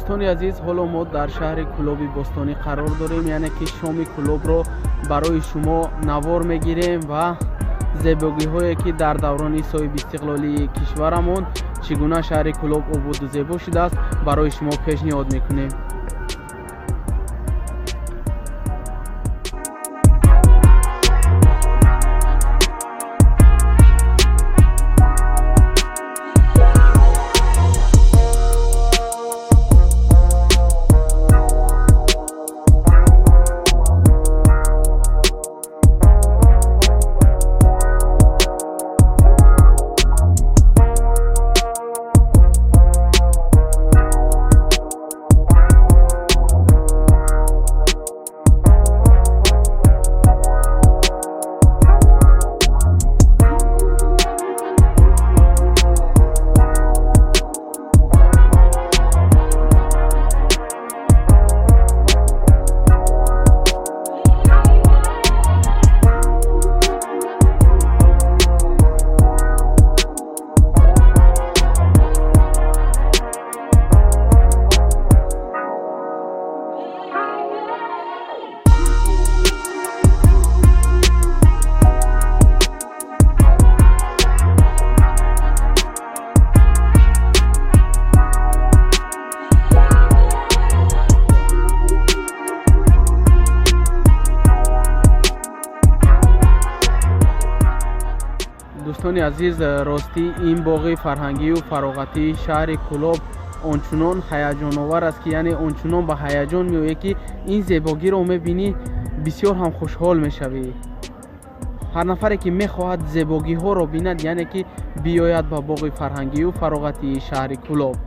Дӯстони азиз, ҳоло мо дар шаҳри Кӯлоби бостонӣ қарор дорем, яъне ки шоми Кӯлобро барои шумо навор мегирем ва зебогиҳое ки дар даврони соҳибистиқлолии кишварамон чӣ гуна шаҳри Кӯлоб ободу зебо шудааст, барои шумо пешниҳод мекунем. Дӯстони азиз, ростӣ ин боғи фарҳангию фароғатии шаҳри Кӯлоб ончунон ҳаяҷоновар аст, ки яъне ончунон ба ҳаяҷон меояд, ки ин зебогиро мебинӣ, бисёр ҳам хушҳол мешавӣ. Ҳар нафаре ки мехоҳад зебогиҳоро бинад, яъне ки биёяд ба боғи фарҳангию фароғатии шаҳри Кӯлоб.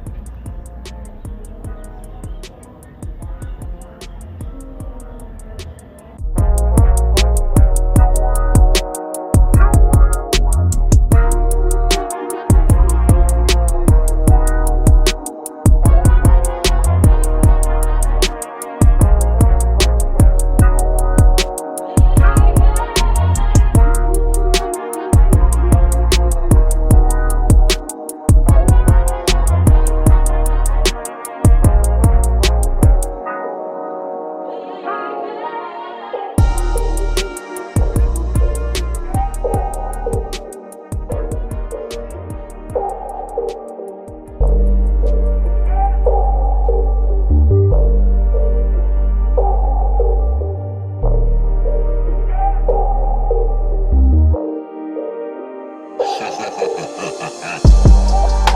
Ha ha ha ha ha.